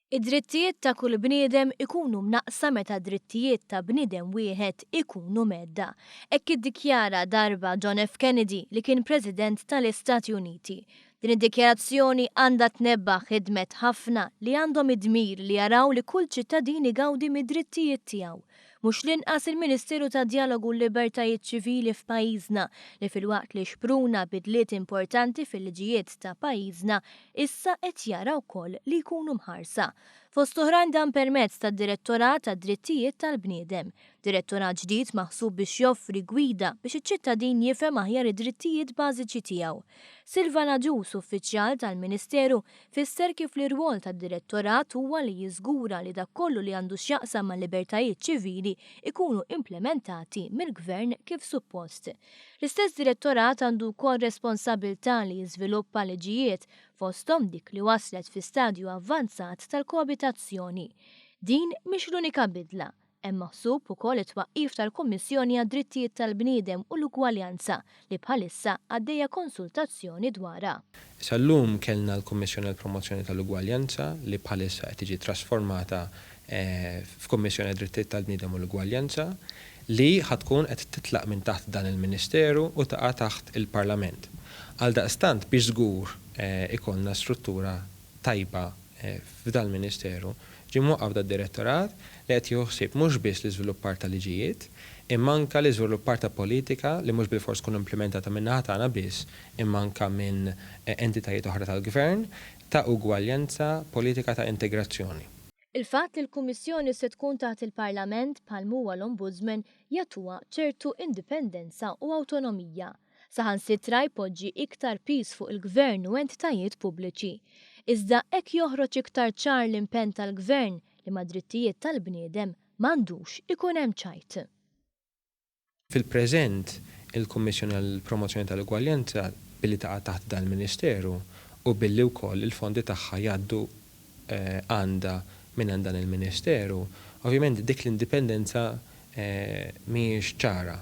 Id-drittijiet ta' kull bniedem ikunu mnaqqsa meta d-drittijiet ta' bniedem wieħed ikunu mhedda. Hekk iddikjara darba John F. Kennedy li kien President tal-Istati Uniti. Din id-dikjarazzjoni għandha tnebbaħ ħidmet ħafna li għandhom id-dmir li jaraw li kull ċittadin igawdi mid-drittijiet tiegħu. Mhux l-inqas il-Ministeru tad-Djalogu u l-Libertajiet Ċivili f'pajjiżna li filwaqt li xpruna bidliet importanti fil-liġijiet ta' pajjiżna issa qed jara wkoll li jkunu mħarsa. Fost oħrajn dan permezz tad-Direttorat għad-Drittijiet tal-Bniedem. Direttorat ġdid maħsub biex joffri gwida biex iċ-ċittadin jifhem aħjar id-drittijiet bażiċi tiegħu. Silvan Agius, uffiċjal tal-Ministeru, fisser kif l-irwol tad-Direttorat huwa li jiżgura li dak kollu li għandu x'jaqsam mal-libertajiet ċivili jkunu implimentati mill-Gvern kif suppost. L-istess Direttorat għandu wkoll responsabilità li jiżviluppa liġijiet, fosthom dik li waslet fi stadju avvanzat tal-koabitazzjoni. Din mhix l-unika bidla. Hemm maħsub ukoll it-twaqqif tal-Kummissjoni għad-Drittijiet tal-Bniedem u l-Ugwaljanza li bħalissa għaddejja konsultazzjoni dwarha. Sal-lum kellna l-Kummissjoni għall-Promozzjoni tal-Ugwaljanza li bħalissa qed tiġi trasformata f'Kummissjoni għad-Drittijiet tal-Bniedem u l-Ugwaljanza li ħa tkun qed titlaq minn taħt dan il-Ministeru u taqa' taħt il-Parlament. Għaldaqstant biex żgur ikollna struttura tajba f'dal-Ministeru, ġie mwaqqaf dad-Direttorat li qed jieħu ħsieb mhux biss l-iżviluppar ta' liġijiet, imma anke l-iżviluppar ta' politika li mhux bilfors tkun implimentata min-naħa tagħna biss, imma anke minn entitajiet oħra tal-Gvern, ta' ugwaljanza, politika ta' integrazzjoni. Il-fatt li l-Kummissjoni se tkun taħt il-Parlament, bħal m'huwa l-Ombudsman, jagħtuha ċertu indipendenza u awtonomija. Saħansitra jpoġġi iktar piż fuq il-Gvern u entitajiet pubbliċi. Iżda hekk joħroġ iktar ċar l-impenn tal-Gvern li mad-drittijiet tal-bniedem m'għandux ikun hemm ċajt. Fil-preżent, il-Kummissjoni għall-Promozzjoni tal-Ugwaljanza billi taqa' taħt dan il-Ministeru u billi wkoll il-fondi tagħha jgħaddu għandha mingħand dan il-Ministeru, ovvjament dik l-indipendenza mhijiex ċara.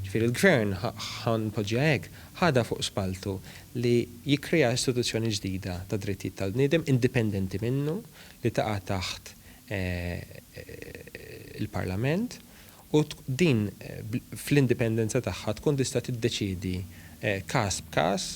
Ġifieri l-Gvern, ħa npoġġiha hekk, ħadha fuq spalltu li jikkrea istituzzjoni ġdida ta' drittijiet tal-bniedem indipendenti minnu li taqa' taħt il-Parlament u din fl-indipendenza tagħha tkun tista' tiddeċiedi każ b'każ.